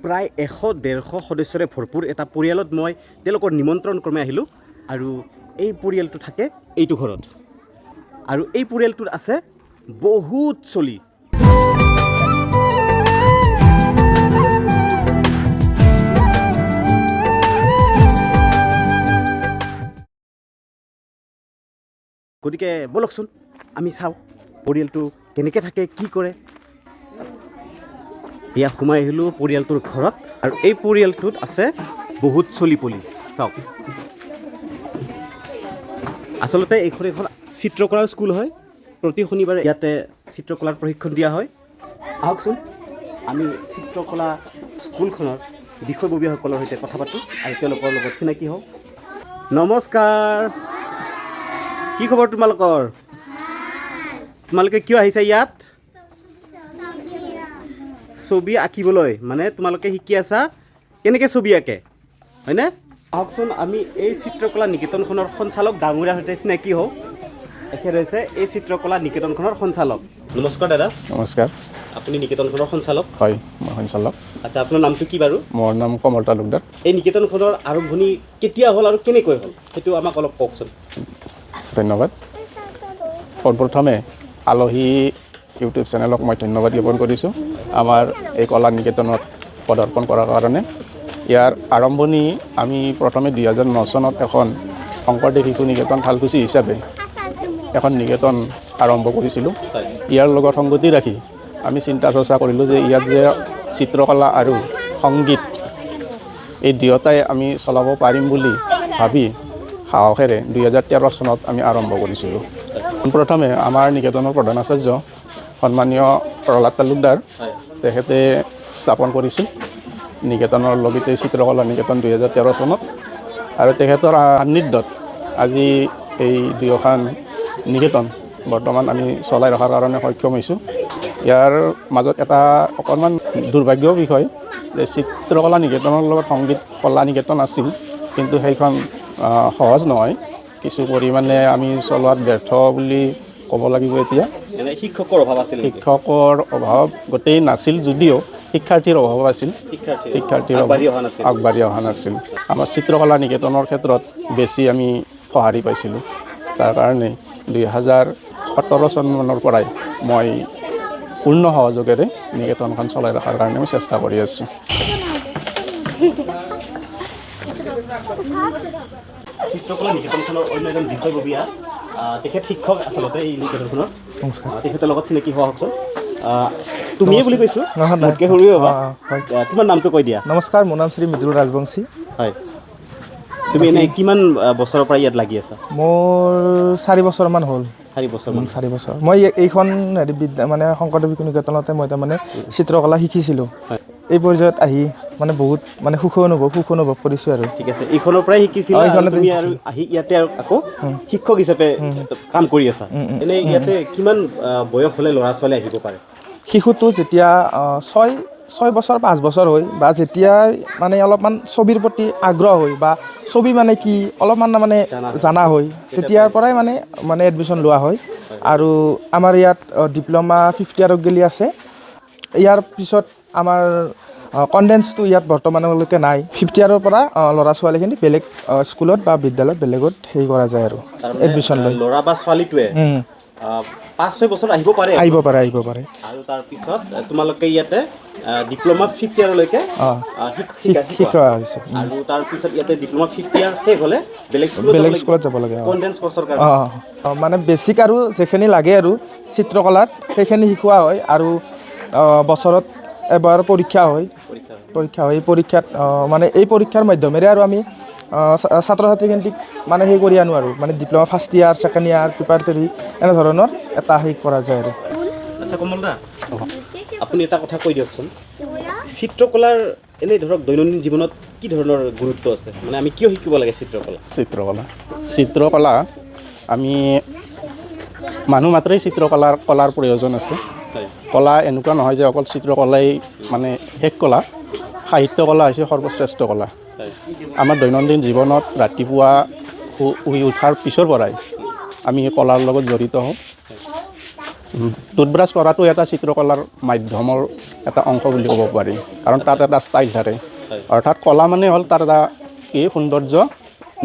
প্ৰায় 100-150 সদস্যৰে ভৰপূৰ এটা পৰিয়ালত মই তেওঁলোকৰ নিমন্ত্ৰণ ক্ৰমে আহিলোঁ আৰু এই পৰিয়ালটো থাকে এইটো ঘৰত আৰু এই পৰিয়ালটোত আছে বহুত চলি। গতিকে ব'লকচোন আমি চাওঁ পৰিয়ালটো কেনেকৈ থাকে, কি কৰে। এয়া সোমাই আহিলোঁ পৰিয়ালটোৰ ঘৰত আৰু এই পৰিয়ালটোত আছে বহুত চলি পলি। চাওক, আচলতে এইখন এখন চিত্ৰকলাৰ স্কুল হয়। প্ৰতি শনিবাৰে ইয়াতে চিত্ৰকলাৰ প্ৰশিক্ষণ দিয়া হয়। আহকচোন আমি চিত্ৰকলা স্কুলখনৰ বিষয়ববীয়াসকলৰ সৈতে কথা পাতোঁ আৰু তেওঁলোকৰ লগত চিনাকি হওঁ। নমস্কাৰ, কি খবৰ তোমালোকৰ? তোমালোকে কিয় আহিছা ইয়াত? ছবি আঁকিবলৈ। মানে তোমালোকে শিকি আছা কেনেকৈ ছবি আঁকে, হয়নে? আহকচোন আমি এই চিত্ৰকলা নিকেতনখনৰ সঞ্চালক ডাঙৰীয়াৰ সৈতে চিনাকি হওঁ। এখেত হৈছে এই চিত্ৰকলা নিকেতনখনৰ সঞ্চালক। নমস্কাৰ দাদা। নমস্কাৰ। আপুনি নিকেতনখনৰ সঞ্চালক? হয়, মই সঞ্চালক। আচ্ছা, আপোনাৰ নামটো কি বাৰু? মোৰ নাম কমল তালুকদাৰ। এই নিকেতনখনৰ আৰম্ভণি কেতিয়া হ'ল আৰু কেনেকৈ হ'ল, সেইটো আমাক অলপ কওকচোন। ধন্যবাদ। পোনপ্ৰথমে আলহী ইউটিউব চেনেলক মই ধন্যবাদ জ্ঞাপন কৰিছোঁ আমাৰ এই কলা নিকেতনত পদাৰ্পণ কৰাৰ কাৰণে। ইয়াৰ আৰম্ভণি আমি প্ৰথমে 2009 চনত এখন শংকৰদেৱ শিশু নিকেতন থালকুচি হিচাপে এখন নিকেতন আৰম্ভ কৰিছিলোঁ। ইয়াৰ লগত সংগতি ৰাখি আমি চিন্তা চৰ্চা কৰিলোঁ যে ইয়াত যে চিত্ৰকলা আৰু সংগীত এই দুয়োটাই আমি চলাব পাৰিম বুলি ভাবি সাহসেৰে 2013 চনত আমি আৰম্ভ কৰিছিলোঁ। প্ৰথমে আমাৰ নিকেতনৰ প্ৰধান আচাৰ্য সন্মানীয় প্ৰহ্লাদ তালুকদাৰ, তেখেতে স্থাপন কৰিছিল নিকেতনৰ লগতে চিত্ৰকলা নিকেতন 2013 চনত আৰু তেখেতৰ সান্নিধ্যত আজি এই দুয়োখন নিকেতন বৰ্তমান আমি চলাই ৰখাৰ কাৰণে সক্ষম হৈছোঁ। ইয়াৰ মাজত এটা অকণমান দুৰ্ভাগ্য বিষয় যে চিত্ৰকলা নিকেতনৰ লগত সংগীত কলা নিকেতন আছিল, কিন্তু সেইখন সহজ নহয়, কিছু পৰিমাণে আমি চলোৱাত ব্যৰ্থ বুলি ক'ব লাগিব। এতিয়া এনে শিক্ষকৰ অভাৱ আছিল নেকি? শিক্ষকৰ অভাৱ গোটেই নাছিল যদিও শিক্ষাৰ্থীৰ অভাৱ আছিল। শিক্ষাৰ্থীৰ আগবাঢ়ি অহা নাছিল। আগবাঢ়ি অহা নাছিল। আমাৰ চিত্ৰকলা নিকেতনৰ ক্ষেত্ৰত বেছি আমি সঁহাৰি পাইছিলোঁ। তাৰ কাৰণে 2017 চনমানৰ পৰাই মই পূৰ্ণ সহযোগেৰে নিকেতনখন চলাই ৰখাৰ কাৰণে মই চেষ্টা কৰি আছোঁ। চিত্ৰকলা নিকেতনখনৰ অন্য এজন বিষয়ববীয়া, তেখেত শিক্ষক আচলতে এই নিকেতনখনৰ। নমস্কাৰ। তেখেতৰ লগত চিনাকি হোৱা হওকচোন। তুমিয়ে বুলি কৈছোঁ, নহয়, নাই। মোতকৈ সৰুৱে হ'বা। অঁ, হয়। তোমাৰ নামটো কৈ দিয়া। নমস্কাৰ, মোৰ নাম শ্ৰী মৃদুল ৰাজবংশী। হয়, তুমি এনে কিমান বছৰৰ পৰা ইয়াত লাগি আছা? মোৰ 4 বছৰমান হ'ল। 4 বছৰমান। 4 বছৰ। মই এইখন হেৰি বিদ্যা মানে শংকৰদেৱ শিশু নিকেতনতে মই তাৰমানে চিত্ৰকলা শিকিছিলোঁ। এই পৰ্যায়ত আহি মানে বহুত মানে সুখ অনুভৱ কৰিছোঁ আৰু। ঠিক আছে, এইখনৰ পৰাই শিকিছিলা? অঁ, আৰু এইখনতে তুমি আৰু শিকিছিলোঁ। আহি ইয়াতে আৰু আকৌ শিক্ষক হিচাপে কাম কৰি আছা। এনে ইয়াতে কিমান বয়স হ'লে ল'ৰা ছোৱালী আহিব পাৰে? শিশুটো যেতিয়া 6 বছৰ 5 বছৰ হয় বা যেতিয়া মানে অলপমান ছবিৰ প্ৰতি আগ্ৰহ হয় বা ছবি মানে কি অলপমান মানে জানা হয়, তেতিয়াৰ পৰাই মানে মানে এডমিশ্যন লোৱা হয়। আৰু আমাৰ ইয়াত ডিপ্ল'মা ফিফ্থ ইয়াৰক গেলি আছে। ইয়াৰ পিছত আমাৰ কনডেন্সটো ইয়াত বৰ্তমানলৈকে নাই। ফিফ্থ ইয়াৰৰ পৰা ল'ৰা ছোৱালীখিনি বেলেগ স্কুলত বা বিদ্যালয়ত বেলেগত হেৰি কৰা যায় আৰু এডমিশ্যন লৈ। ল'ৰা বা ছোৱালীটোৱে 5-6 বছৰ আহিব পাৰে? আহিব পাৰে, আহিব পাৰে। আৰু তাৰপিছত তোমালোকে ইয়াতে ডিপ্ল'মা ফিফ্থ ইয়াৰলৈকে শিকোৱা হৈছে। আৰু তাৰপিছত ইয়াতে ডিপ্ল'মা ফিফ্থ ইয়াৰ শেষ হ'লে বেলেগ স্কুলত বেলেগ স্কুলত যাব লাগে। কনডেন্স কৰ্চৰ কাৰণে। অঁ, মানে বেছিক আৰু যিখিনি লাগে আৰু চিত্ৰকলাত সেইখিনি শিকোৱা হয়। আৰু বছৰত এবাৰ পৰীক্ষা হয়। পৰীক্ষা হয়। এই পৰীক্ষাত মানে এই পৰীক্ষাৰ মাধ্যমেৰে আৰু আমি ছাত্ৰ ছাত্ৰীখিনিক মানে সেই কৰি আনো আৰু মানে diploma first year, second year, preparatory এনেধৰণৰ এটা সেই কৰা যায় আৰু। আচ্ছা কমল দা, আপুনি এটা কথা কৈ দিয়কচোন, চিত্ৰকলাৰ এনেই ধৰক দৈনন্দিন জীৱনত কি ধৰণৰ গুৰুত্ব আছে, মানে আমি কিয় শিকিব লাগে চিত্ৰকলা? চিত্ৰকলা আমি মানুহ মাত্ৰেই চিত্ৰকলাৰ কলাৰ প্ৰয়োজন আছে। কলা এনেকুৱা নহয় যে অকল চিত্ৰকলাই মানে শেষ কলা, সাহিত্য কলা হৈছে সৰ্বশ্ৰেষ্ঠ কলা। আমাৰ দৈনন্দিন জীৱনত ৰাতিপুৱা শুই উঠাৰ পিছৰ পৰাই আমি কলাৰ লগত জড়িত হওঁ। টুথব্ৰাছ কৰাটো এটা চিত্ৰকলাৰ মাধ্যমৰ এটা অংশ বুলি ক'ব পাৰি, কাৰণ তাত এটা ষ্টাইল থাকে। অৰ্থাৎ কলা মানে হ'ল তাৰ এটা কি সৌন্দৰ্য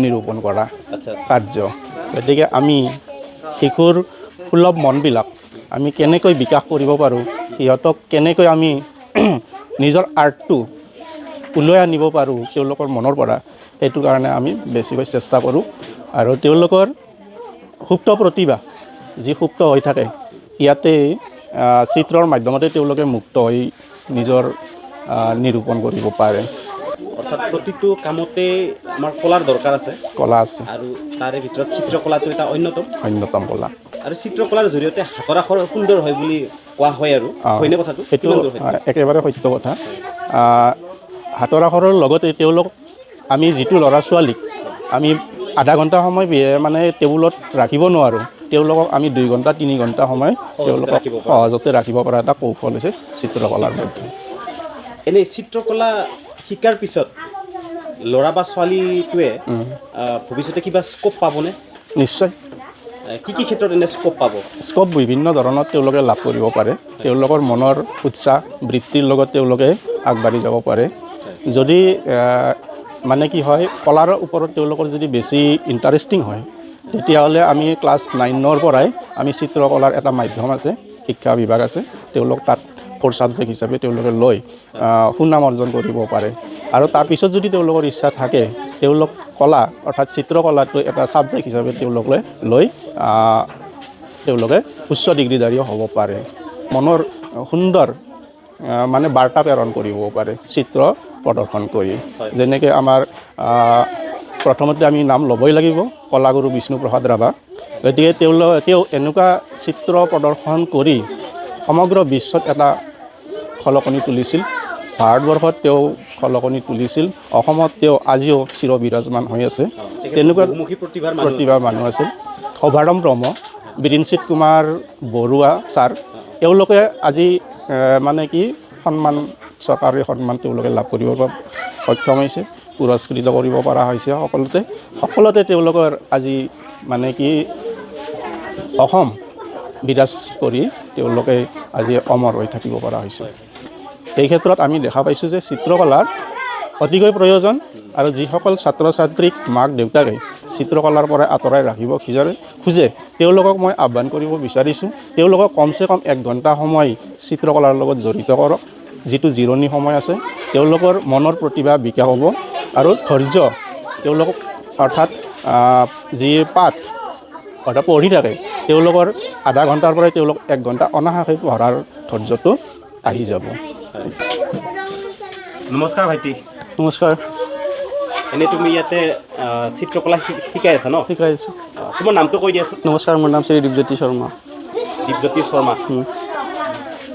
নিৰূপণ কৰা আচ্ছা আচ্ছা কাৰ্য। গতিকে আমি শিশুৰ সুলভ মনবিলাক আমি কেনেকৈ বিকাশ কৰিব পাৰোঁ, সিহঁতক কেনেকৈ আমি নিজৰ আৰ্টটো ওলাই আনিব পাৰোঁ তেওঁলোকৰ মনৰ পৰা, সেইটো কাৰণে আমি বেছিকৈ চেষ্টা কৰোঁ। আৰু তেওঁলোকৰ সুপ্ত প্ৰতিভা যি সুপ্ত হৈ থাকে, ইয়াতে চিত্ৰৰ মাধ্যমতে তেওঁলোকে মুক্ত হৈ নিজৰ নিৰূপণ কৰিব পাৰে। অৰ্থাৎ প্ৰতিটো কামতে আমাৰ কলাৰ দৰকাৰ আছে। কলা আছে। আৰু তাৰে ভিতৰত চিত্ৰকলাটো এটা অন্যতম। অন্যতম কলা। আৰু চিত্ৰকলাৰ জৰিয়তে হাতৰ আখৰ সুন্দৰ হয় বুলি কোৱা হয় আৰু হয়নে কথাটো? সেইটো কিমান দূৰ সত্য? একেবাৰে সত্য কথা। হাতৰ আখৰৰ লগতে তেওঁলোক আমি যিটো ল'ৰা ছোৱালীক আমি আধা ঘণ্টা সময় মানে টেবুলত ৰাখিব নোৱাৰোঁ, তেওঁলোকক আমি 2 ঘণ্টা 3 ঘণ্টা সময় তেওঁলোকক ৰাখিব পৰা। সহজতে ৰাখিব পৰা এটা কৌশল হৈছে চিত্ৰকলাৰ মধ্যে। এনেই চিত্ৰকলা শিকাৰ পিছত ল'ৰা বা ছোৱালীটোৱে ভৱিষ্যতে কিবা স্ক'প পাবনে? নিশ্চয়। কি কি ক্ষেত্ৰত এনে স্ক'প পাব? স্ক'প বিভিন্ন ধৰণত তেওঁলোকে লাভ কৰিব পাৰে। তেওঁলোকৰ মনৰ উৎসাহ বৃত্তিৰ লগত তেওঁলোকে আগবাঢ়ি যাব পাৰে। যদি মানে কি হয়, কলাৰ ওপৰত তেওঁলোকৰ যদি বেছি ইণ্টাৰেষ্টিং হয়, তেতিয়াহ'লে আমি ক্লাছ 9ৰ পৰাই আমি চিত্ৰকলাৰ এটা মাধ্যম আছে, শিক্ষা বিভাগ আছে, তেওঁলোক তাত 4 ছাবজেক্ট হিচাপে তেওঁলোকে লৈ সুনাম অৰ্জন কৰিব পাৰে। আৰু তাৰপিছত যদি তেওঁলোকৰ ইচ্ছা থাকে, তেওঁলোক কলা অৰ্থাৎ চিত্ৰকলাটো এটা ছাবজেক্ট হিচাপে তেওঁলোকে লৈ তেওঁলোকে উচ্চ ডিগ্ৰীধাৰীও হ'ব পাৰে। মনৰ সুন্দৰ মানে বাৰ্তা প্ৰেৰণ কৰিব পাৰে চিত্ৰ প্ৰদৰ্শন কৰি। যেনেকৈ আমাৰ প্ৰথমতে আমি নাম ল'বই লাগিব কলাগুৰু বিষ্ণুপ্ৰসাদ ৰাভা। গতিকে তেওঁ এনেকুৱা চিত্ৰ প্ৰদৰ্শন কৰি সমগ্ৰ বিশ্বত এটা খলকনি তুলিছিল। ভাৰতবৰ্ষত তেওঁ খলকনি তুলিছিল, অসমত তেওঁ আজিও চিৰবিৰাজমান হৈ আছে। তেনেকুৱা বহুমুখী প্ৰতিভাৰ মানুহ। প্ৰতিভাৰ মানুহ আছিল। শোভাৰাম ব্ৰহ্ম, বিৰিঞ্চিত কুমাৰ বৰুৱা ছাৰ, তেওঁলোকে আজি মানে কি সন্মান, চৰকাৰী সন্মান তেওঁলোকে লাভ কৰিব সক্ষম হৈছে, পুৰস্কৃত কৰিব পৰা হৈছে। সকলোতে তেওঁলোকৰ আজি মানে কি অসম বিৰাজ কৰি তেওঁলোকে আজি অমৰ হৈ থাকিব পৰা হৈছে। এই ক্ষেত্ৰত আমি দেখা পাইছোঁ যে চিত্ৰকলাৰ অতিকৈ প্ৰয়োজন। আৰু যিসকল ছাত্ৰ ছাত্ৰীক মাক দেউতাকে চিত্ৰকলাৰ পৰা আঁতৰাই ৰাখিব খোজে, তেওঁলোকক মই আহ্বান কৰিব বিচাৰিছোঁ, তেওঁলোকক কমচে কম 1 ঘণ্টা সময় চিত্ৰকলাৰ লগত জড়িত কৰক। যিটো জিৰণি সময় আছে, তেওঁলোকৰ মনৰ প্ৰতিভা বিকাশ হ'ব আৰু ধৈৰ্য তেওঁলোকক অৰ্থাৎ যি পাঠ অৰ্থাৎ পঢ়ি থাকে, তেওঁলোকৰ আধা ঘণ্টাৰ পৰাই তেওঁলোক 1 ঘণ্টা অনায়াসে পঢ়াৰ ধৈৰ্যটো আহি যাব। নমস্কাৰ ভাইটি। নমস্কাৰ। এনেই তুমি ইয়াতে চিত্ৰকলা শিকাই আছা ন? শিকাই আছোঁ। তোমাৰ নামটো কৈ দিয়াচোন। নমস্কাৰ, মোৰ নাম শ্ৰী দীপজ্যোতি শৰ্মা। দীপজ্যোতি শৰ্মা।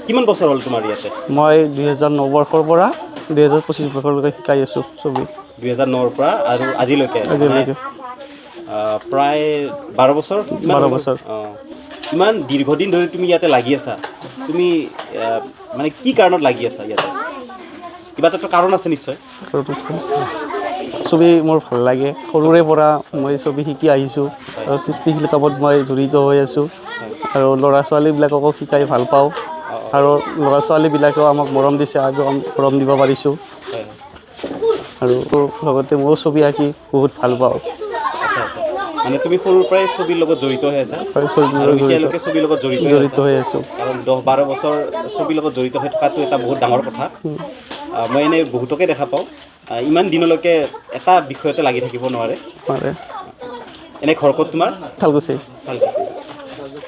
কিমান বছৰ হ'ল তোমাৰ ইয়াতে? মই 2009 বৰ্ষৰ পৰা 2025 বৰ্ষলৈকে শিকাই আছোঁ ছবি। 2009ৰ পৰা আৰু আজিলৈকে? আজিলৈকে। প্ৰায় 12 বছৰ? কিমান 12 হ'ল? বছৰ। ইমান দীৰ্ঘদিন ধৰি তুমি ইয়াতে লাগি আছা, তুমি মানে কি কাৰণত লাগি আছা ইয়াতে? কিবা এটাতো কাৰণ আছে নিশ্চয়। কাৰণ আছে। ছবি মোৰ ভাল লাগে, সৰুৰে পৰা মই ছবি শিকি আহিছোঁ আৰু সৃষ্টিশীল কামত মই জড়িত হৈ আছোঁ আৰু ল'ৰা ছোৱালীবিলাককো শিকাই ভাল পাওঁ আৰু ল'ৰা ছোৱালীবিলাকেও আমাক মৰম দিছে আৰু আমি মৰম দিব পাৰিছোঁ। আৰু লগতে ময়ো ছবি আঁকি বহুত ভাল পাওঁ। আচ্ছা আচ্ছা, মানে তুমি সৰুৰ পৰাই ছবিৰ লগত জড়িত হৈ আছা? হয়, ছবিৰ লগত আৰু জড়িত। এতিয়ালৈকে ছবিৰ লগত জড়িত হৈ জড়িত আছা? হৈ আছোঁ। কাৰণ 10-12 বছৰ ছবিৰ লগত জড়িত হৈ থকাটো এটা বহুত ডাঙৰ কথা। মই এনেই বহুতকে দেখা পাওঁ, ইমান দিনলৈকে এটা বিষয়তে লাগি থাকিব নোৱাৰে। নোৱাৰে। এনে ঘৰ ক'ত তোমাৰ? থালকুচি। থালকুচি।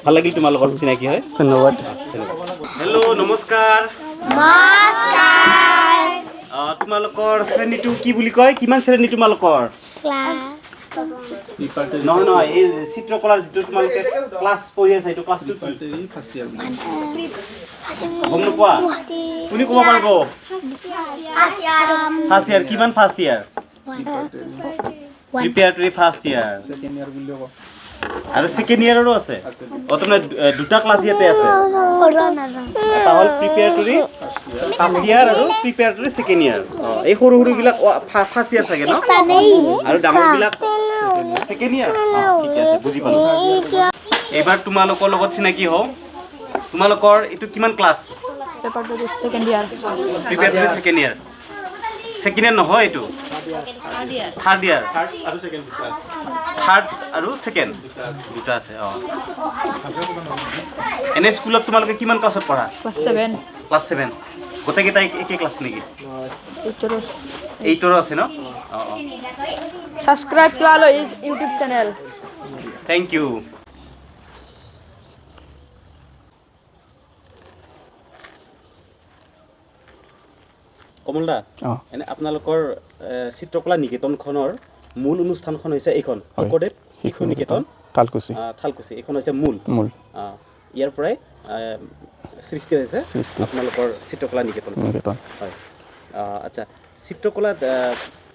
ভাল লাগিল তোমাৰ লগত চিনাকি হৈ। ধন্যবাদ। ধন্যবাদ। হেল্ল', নমস্কাৰ। নমস্কাৰ। তোমালোকৰ শ্ৰেণীটো কি বুলি কয়? কিমান শ্ৰেণী তোমালোকৰ? ক্লাছ। নহয় নহয়, এই চিত্ৰকলাৰ যিটো তোমালোকে ক্লাছ পঢ়ি আছা, এইটো ক্লাছটো কি? গম নোপোৱা? কোনে ক'ব পাৰিব? First year. কিমান first year? Preparatory first year. আৰু ছেকেণ্ড ইয়াৰৰো আছে? তাৰমানে দুটা ক্লাছ ইয়াতে আছে। এটা হ'ল প্ৰিপেয়াৰটৰী ফাৰ্ষ্ট ইয়াৰ আৰু প্ৰিপেয়াৰটৰী ছেকেণ্ড ইয়াৰ। এই সৰু সৰুবিলাক ফাৰ্ষ্ট ইয়াৰ চাগে ন? আৰু ডাঙৰবিলাক ছেকেণ্ড ইয়াৰ। ঠিকে আছে, বুজি পালোঁ। এইবাৰ তোমালোকৰ লগত চিনাকি হওঁ। তোমালোকৰ এইটো কিমান class? Second year. Preparatory second year. Second year নহয়, এইটো থাৰ্ড ইয়াৰ। থাৰ্ড আৰু ছেকেণ্ড দুটা আছে। অঁ, এনে স্কুলত তোমালোকে কিমান ক্লাছত পঢ়া? Class 7. Class 7। গোটেইকেইটা একে ক্লাছ নেকি? এইটৰো আছে ন? অঁ অঁ। Subscribe to Alohi's YouTube channel. Thank you. Kamal দা, এনে আপোনালোকৰ চিত্ৰকলা নিকেতনখনৰ মূল অনুষ্ঠানখন হৈছে এইখন শংকৰদেৱ শিশু নিকেতন থালকুচি। থালকুচি, এইখন হৈছে মূল। মূল। ইয়াৰ পৰাই সৃষ্টি হৈছে সৃষ্টি। আপোনালোকৰ চিত্ৰকলা নিকেতন। নিকেতন। হয়। আচ্ছা, চিত্ৰকলাত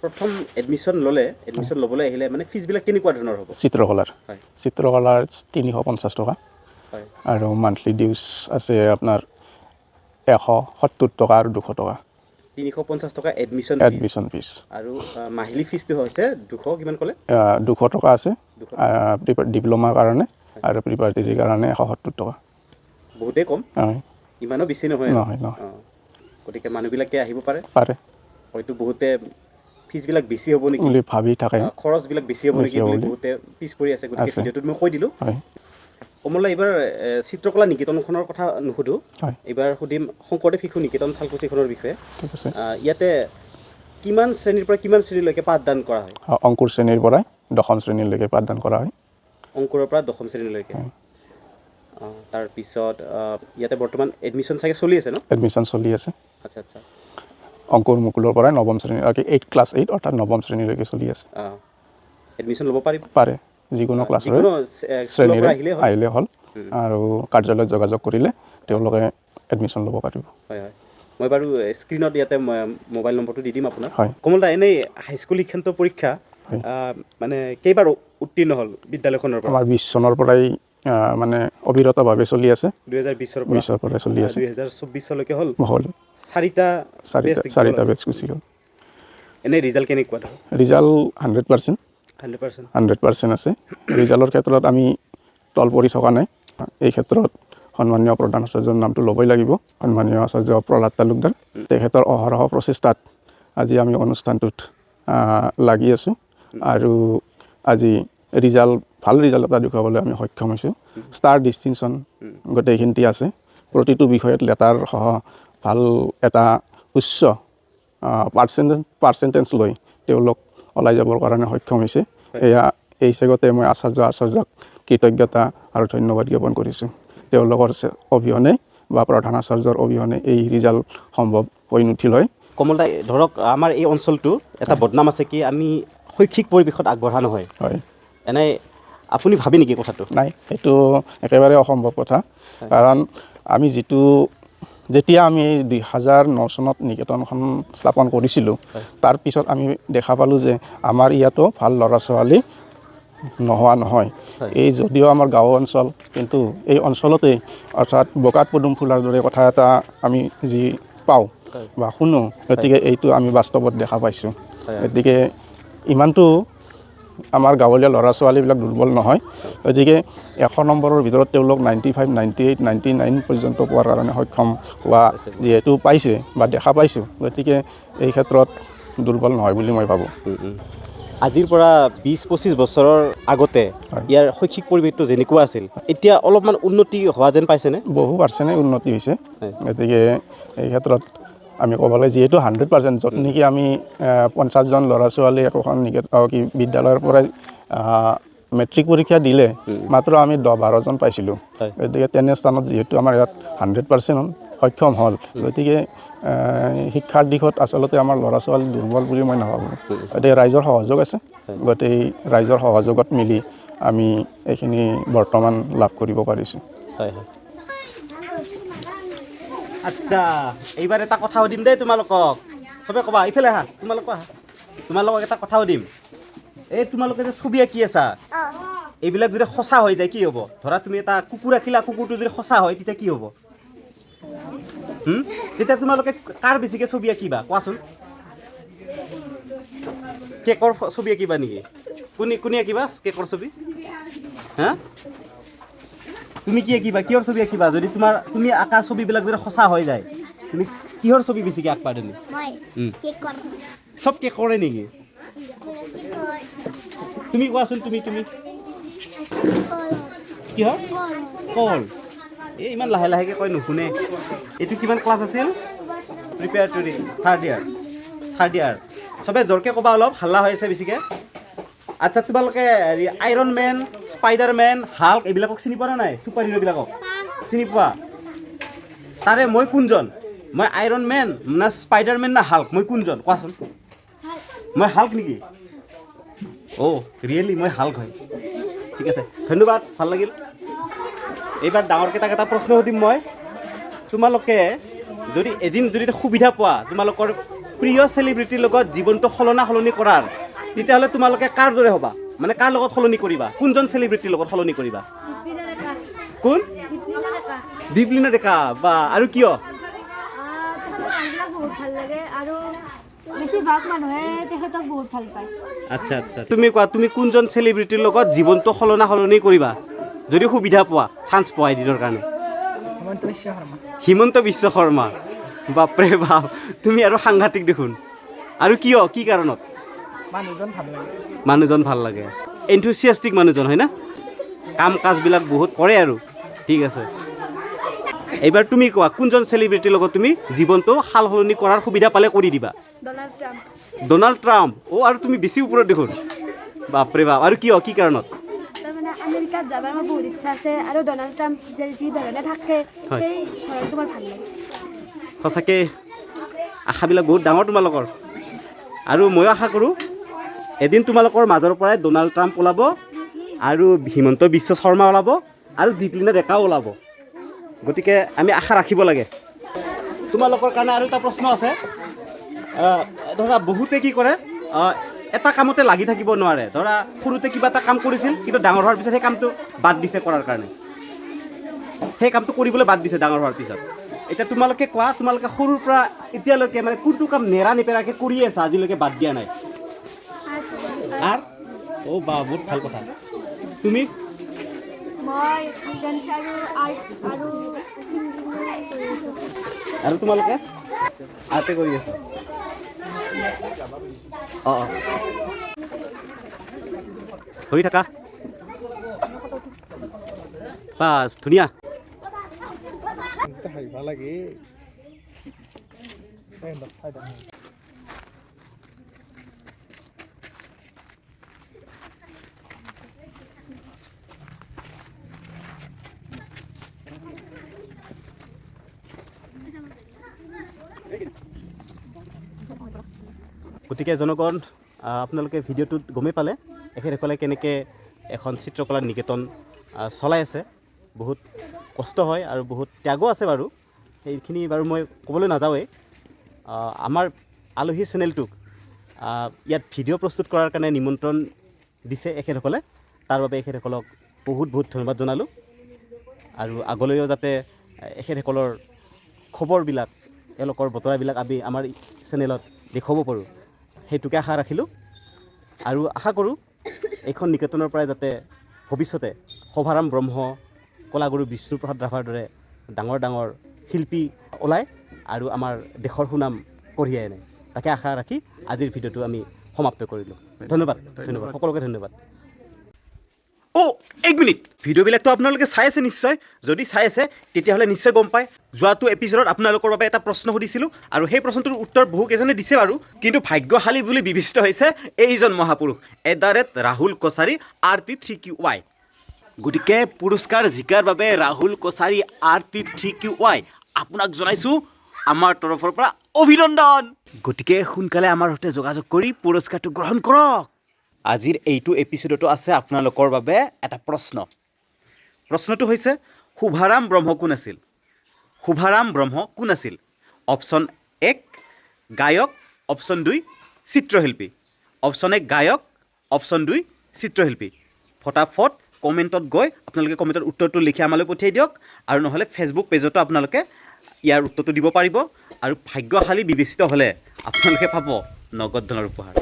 প্ৰথম এডমিশ্যন ল'লে, এডমিশ্যন ল'বলৈ আহিলে মানে ফিজবিলাক কেনেকুৱা ধৰণৰ হ'ব? চিত্ৰকলাৰ? হয়। চিত্ৰকলাৰ 350 টকা। আৰু মান্থলি ডিউজ আছে আপোনাৰ 170 টকা আৰু 200 টকা। 350 টকা এডমিশ্যন। Admission fees. আৰু মাহিলী ফিজটো হৈছে 200, কিমান ক'লে? 200 টকা আছে ডিপ্ল'মাৰ কাৰণে আৰু প্ৰিপাৰেটৰীৰ কাৰণে 170 টকা। বহুতেই কম। হয়। ইমানো বেছি নহয়। নহয়, নহয়। অঁ, গতিকে মানুহবিলাকে আহিব পাৰে। পাৰে। হয়তো বহুতে ফিজবিলাক বেছি হ'ব নেকি বুলি ভাবি থাকে। খৰচবিলাক বেছি হ'ব বেছি নেকি হ'ব বুলি বুলি। বহুতে পিছ পৰি আছে। গতিকে আছে। ভিডিঅ'টোত মই কৈ দিলোঁ। হয়। কমলা, এইবাৰ চিত্ৰকলা নিকেতনখনৰ কথা নুসুধোঁ। হয়। এইবাৰ সুধিম শংকৰদেৱ শিশু নিকেতন থালকুচিখনৰ বিষয়ে। ঠিক আছে। ইয়াতে কিমান শ্ৰেণীৰ পৰা কিমান শ্ৰেণীলৈকে পাঠদান কৰা হয়? অংকুৰ শ্ৰেণীৰ পৰাই দশম শ্ৰেণীলৈকে পাঠদান কৰা হয়। অংকুৰৰ পৰা দশম শ্ৰেণীলৈকে। তাৰপিছত ইয়াতে বৰ্তমান এডমিশ্যন চাগে চলি আছে ন? এডমিশ্যন চলি আছে। আচ্ছা আচ্ছা। অংকুৰ মুকুলৰ পৰাই নৱম শ্ৰেণী, ক্লাছ 8 অৰ্থাৎ নৱম শ্ৰেণীলৈকে চলি আছে। এডমিশ্যন ল'ব পাৰিব? পাৰে, যিকোনো ক্লাছৰে যিকোনো স্কুলৰ শ্ৰেণীৰে পৰা আহিলেই হ'ল। আহিলে হ'ল আৰু কাৰ্যালয়ত যোগাযোগ কৰিলে তেওঁলোকে এডমিশ্যন ল'ব পাৰিব। হয় হয়, মই বাৰু স্ক্ৰীণত ইয়াতে মোবাইল নম্বৰটো দি দিম আপোনাক। হয়। কমল দা, এনেই হাইস্কুল শিক্ষান্ত পৰীক্ষা হয়। মানে কেইবাৰ উত্তীৰ্ণ হ'ল বিদ্যালয়খনৰ পৰা? আমাৰ 20 চনৰ পৰাই মানে অবিৰতভাৱে চলি আছে। 2020ৰ পৰা? 20ৰ পৰাই চলি আছে। 2024লৈকে হ'ল। হ'ল। চাৰিটা চাৰিটা batch গ'ল। চাৰিটা বেটছ গুচি গ'ল। এনেই ৰিজাল্ট কেনেকুৱা ধৰ? ৰিজাল্ট 100%। 100%? 100% আছে। ৰিজাল্টৰ ক্ষেত্ৰত আমি তল পৰি থকা নাই। এই ক্ষেত্ৰত সন্মানীয় প্ৰধান আচাৰ্যৰ নামটো ল'বই লাগিব, সন্মানীয় আচাৰ্য প্ৰহ্লাদ তালুকদাৰ। তেখেতৰ অহৰহ প্ৰচেষ্টাত আজি আমি অনুষ্ঠানটোত লাগি আছোঁ আৰু আজি ভাল ৰিজাল্ট এটা দেখুৱাবলৈ আমি সক্ষম হৈছোঁ। ষ্টাৰ ডিষ্টিংশ্যন গোটেইখিনিতে আছে। প্ৰতিটো বিষয়ত লেটাৰসহ ভাল এটা উচ্চ পাৰ্চেণ্টেজ লৈ তেওঁলোক ওলাই যাবৰ কাৰণে সক্ষম হৈছে। এয়া এই চেগতে মই আচাৰ্যক কৃতজ্ঞতা আৰু ধন্যবাদ জ্ঞাপন কৰিছোঁ। তেওঁলোকৰ অবিহনে বা প্ৰধান আচাৰ্যৰ অবিহনে এই ৰিজাল্ট সম্ভৱ হৈ নুঠিল হয়। কমল দা, ধৰক আমাৰ এই অঞ্চলটো এটা বদনাম আছে কি আমি শৈক্ষিক পৰিৱেশত আগবঢ়া নহয়। হয়। এনেই আপুনি ভাবে নেকি কথাটো? নাই, সেইটো একেবাৰে অসম্ভৱ কথা। কাৰণ আমি যেতিয়া আমি 2009 চনত নিকেতনখন স্থাপন কৰিছিলোঁ, তাৰপিছত আমি দেখা পালোঁ যে আমাৰ ইয়াতো ভাল ল'ৰা ছোৱালী নোহোৱা নহয়। এই যদিও আমাৰ গাঁও অঞ্চল, কিন্তু এই অঞ্চলতেই অৰ্থাৎ বোকাত পদুম ফুলাৰ দৰে কথা এটা আমি যি পাওঁ বা শুনো, গতিকে এইটো আমি বাস্তৱত দেখা পাইছোঁ। গতিকে ইমানটো আমাৰ গাঁৱলীয়া ল'ৰা ছোৱালীবিলাক দুৰ্বল নহয়। গতিকে 100 নম্বৰৰ ভিতৰত তেওঁলোক 95, 98, 99 পৰ্যন্ত পোৱাৰ কাৰণে সক্ষম হোৱা যিহেতু পাইছে বা দেখা পাইছোঁ, গতিকে এই ক্ষেত্ৰত দুৰ্বল নহয় বুলি মই ভাবোঁ। আজিৰ পৰা 20-25 বছৰৰ আগতে ইয়াৰ শৈক্ষিক পৰিৱেশটো যেনেকুৱা আছিল, এতিয়া অলপমান উন্নতি হোৱা যেন পাইছেনে? বহু পাৰ্চেণ্টে উন্নতি হৈছে। গতিকে এই ক্ষেত্ৰত আমি ক'ব লাগে যিহেতু 100% য'ত নেকি আমি 50জন ল'ৰা ছোৱালী একোখন কি বিদ্যালয়ৰ পৰাই মেট্ৰিক পৰীক্ষা দিলে মাত্ৰ আমি 10-12জন পাইছিলোঁ। গতিকে তেনে স্থানত যিহেতু আমাৰ ইয়াত 100% সক্ষম হ'ল, গতিকে শিক্ষাৰ দিশত আচলতে আমাৰ ল'ৰা ছোৱালী দুৰ্বল বুলি মই নাভাবোঁ। গতিকে ৰাইজৰ সহযোগ আছে, গোটেই ৰাইজৰ সহযোগত মিলি আমি এইখিনি বৰ্তমান লাভ কৰিব পাৰিছোঁ। হয় হয়। আচ্ছা, এইবাৰ এটা কথা সুধিম দেই তোমালোকক, চবে ক'বা, ইফালে আহা, তোমালোক আহা, তোমালোকক এটা কথা সুধিম। এই তোমালোকে যে ছবি আঁকি আছা, এইবিলাক যদি সঁচা হৈ যায় কি হ'ব? ধৰা তুমি এটা কুকুৰ আঁকিলা, কুকুৰটো যদি সঁচা হয় তেতিয়া কি হ'ব? তেতিয়া তোমালোকে কাৰ বেছিকৈ ছবি আঁকিবা কোৱাচোন? কেকৰ ছবি আঁকিবা নেকি? কোনে কোনে আঁকিবা কেকৰ ছবি? হা, তুমি কি আঁকিবা? কিহৰ ছবি আঁকিবা? যদি তোমাৰ তুমি আঁকা ছবিবিলাক যদি সঁচা হৈ যায়, তুমি কিহৰ ছবি বেছিকৈ আঁকবা তুমি? মই কেকৰ। চব কেকৰে নেকি? কেকৰ। তুমি কোৱাচোন, তুমি তুমি কিহৰ? কল। এই ইমান লাহে লাহেকৈ কয়, নুশুনে। এইটো কিমান ক্লাছ আছিল? Preparatory third year, third year. চবে জোৰকৈ ক'বা, অলপ হাল্লা হৈ আছে বেছিকৈ। আচ্ছা, তোমালোকে হেৰি Iron Man, Spider Man, Hulk এইবিলাকক চিনি পোৱা নে নাই? ছুপাৰ হিৰ'বিলাকক চিনি পোৱা? তাৰে মই কোনজন? মই আইৰণ মেন না স্পাইডাৰ মেন না হাল্ক? মই কোনজন কোৱাচোন? মই হাল্ক নেকি? অ' ৰিয়েলি মই হাল্ক হয়। ঠিক আছে, ধন্যবাদ, ভাল লাগিল। এইবাৰ ডাঙৰকেইটাক এটা প্ৰশ্ন সুধিম মই। তোমালোকে যদি এদিন যদি সুবিধা পোৱা তোমালোকৰ প্ৰিয় চেলিব্ৰিটিৰ লগত জীৱনটো সলনা সলনি কৰাৰ, তেতিয়াহ'লে তোমালোকে কাৰ দৰে হ'বা? মানে কাৰ লগত সলনি কৰিবা? কোনজন চেলিব্ৰিটিৰ লগত সলনি কৰিবা? কোন? দীপলিনা ডেকা বা আৰু কিয়? তেখেতৰ গানবিলাক বহুত ভাল লাগে আৰু বেছিভাগ মানুহে তেখেতক বহুত ভাল পায়। আচ্ছা, তুমি কোৱা, তুমি কোনজন চেলিব্ৰিটিৰ লগত জীৱনটো সলনা সলনি কৰিবা যদি সুবিধা পোৱা, চান্স পোৱা এদিনৰ কাৰণে? হিমন্ত বিশ্ব শৰ্মা। বাপৰে বাপ, তুমি আৰু সাংঘাতিক দেখোন। আৰু কিয়, কি কাৰণত? মানুহজন ভাল লাগে। মানুহজন ভাল লাগে, এনথুচিয়াষ্টিক মানুহজন হয় না? কাম কাজবিলাক বহুত কৰে আৰু। ঠিক আছে, এইবাৰ তুমি কোৱা, কোনজন চেলিব্ৰিটিৰ লগত তুমি জীৱনটো সাল সলনি কৰাৰ সুবিধা পালে কৰি দিবা? Donald Trump. Donald Trump. অ' আৰু তুমি বেছি ওপৰত দেখোন। বাপৰে বাপ, আৰু কিয়, কি কাৰণত? তাৰমানে আমেৰিকাত যাবাৰ মোৰ বহুত ইচ্ছা আছে আৰু ডনাল্ড ট্ৰাম্প যে যি ধৰণে থাকে, সেই ধৰণটো মোৰ ভাল লাগে। সঁচাকৈ আশাবিলাক বহুত ডাঙৰ তোমালোকৰ আৰু ময়ো আশা কৰোঁ এদিন তোমালোকৰ মাজৰ পৰাই ডনাল্ড ট্ৰাম্প ওলাব আৰু হিমন্ত বিশ্ব শৰ্মা ওলাব আৰু দীপলিনা ডেকাও ওলাব। গতিকে আমি আশা ৰাখিব লাগে। তোমালোকৰ কাৰণে আৰু এটা প্ৰশ্ন আছে। ধৰা বহুতে কি কৰে, এটা কামতে লাগি থাকিব নোৱাৰে। ধৰা সৰুতে কিবা এটা কাম কৰিছিল, কিন্তু ডাঙৰ হোৱাৰ পিছত সেই কামটো বাদ দিছে কৰাৰ কাৰণে, সেই কামটো কৰিবলৈ বাদ দিছে ডাঙৰ হোৱাৰ পিছত। এতিয়া তোমালোকে কোৱা, তোমালোকে সৰুৰ পৰা এতিয়ালৈকে মানে কোনটো কাম নেৰা নেপেৰাকৈ কৰি আছা, আজিলৈকে বাদ দিয়া নাই? আৰ্ট। অ' বা, বহুত ভাল কথা। তুমি? মই ডেন্স আৰু আৰ্ট আৰু ছিংগিং কৰি আছোঁ। আৰু তোমালোকে আৰ্টে কৰি আছা? অঁ, ধৰি থাকা, বাছ, ধুনীয়া। লাগে। গতিকে জনগণ, আপোনালোকে ভিডিঅ'টোত গমেই পালে এখেতসকলে কেনেকৈ এখন চিত্ৰকলা নিকেতন চলাই আছে। বহুত কষ্ট হয় আৰু বহুত ত্যাগো আছে বাৰু, সেইখিনি বাৰু মই ক'বলৈ নাযাওঁৱেই। আমাৰ আলহী চেনেলটোক ইয়াত ভিডিঅ' প্ৰস্তুত কৰাৰ কাৰণে নিমন্ত্ৰণ দিছে এখেতসকলে, তাৰ বাবে এখেতসকলক বহুত বহুত ধন্যবাদ জনালোঁ। আৰু আগলৈও যাতে এখেতসকলৰ খবৰবিলাক, এওঁলোকৰ বতৰাবিলাক আমি আমাৰ চেনেলত দেখুৱাব পাৰোঁ, সেইটোকে আশা ৰাখিলোঁ। আৰু আশা কৰোঁ এইখন নিকেতনৰ পৰাই যাতে ভৱিষ্যতে শোভাৰাম ব্ৰহ্ম, কলাগুৰু বিষ্ণুপ্ৰসাদ ৰাভাৰ দৰে ডাঙৰ ডাঙৰ শিল্পী ওলায় আৰু আমাৰ দেশৰ সুনাম কঢ়িয়াই আনে, তাকে আশা ৰাখি আজিৰ ভিডিঅ'টো আমি সমাপ্ত কৰিলোঁ। ধন্যবাদ, ধন্যবাদ সকলোকে, ধন্যবাদ। অ' এক মিনিট, ভিডিঅ'বিলাকতো আপোনালোকে চাই আছে নিশ্চয়। যদি চাই আছে তেতিয়াহ'লে নিশ্চয় গম পায় যোৱাটো এপিছ'ডত আপোনালোকৰ বাবে এটা প্ৰশ্ন সুধিছিলোঁ আৰু সেই প্ৰশ্নটোৰ উত্তৰ বহুকেইজনে দিছে বাৰু, কিন্তু ভাগ্যশালী বুলি বিবেচিত হৈছে এইজন মহাপুৰুষ @Rahul Kachari RT3QY। গতিকে পুৰস্কাৰ জিকাৰ বাবে ৰাহুল কছাৰী RT3QY আপোনাক জনাইছোঁ আমাৰ তৰফৰ পৰা অভিনন্দন। গতিকে সোনকালে আমাৰ সৈতে যোগাযোগ কৰি পুৰস্কাৰটো গ্ৰহণ কৰক। আজিৰ এইটো এপিছ'ডতো আছে আপোনালোকৰ বাবে এটা প্ৰশ্ন। প্ৰশ্নটো হৈছে, শোভাৰাম ব্ৰহ্ম কোন আছিল? শোভাৰাম ব্ৰহ্ম কোন আছিল? অপশ্যন 1 গায়ক, অপশ্যন 2 চিত্ৰশিল্পী। অপশ্যন 1 গায়ক, অপশ্যন 2 চিত্ৰশিল্পী। ফটাফট কমেণ্টত গৈ আপোনালোকে কমেণ্টত উত্তৰটো লিখি আমালৈ পঠিয়াই দিয়ক, আৰু নহ'লে ফেচবুক পেজতো আপোনালোকে ইয়াৰ উত্তৰটো দিব পাৰিব। আৰু ভাগ্যশালী বিবেচিত হ'লে আপোনালোকে পাব নগদ ধনৰ উপহাৰ।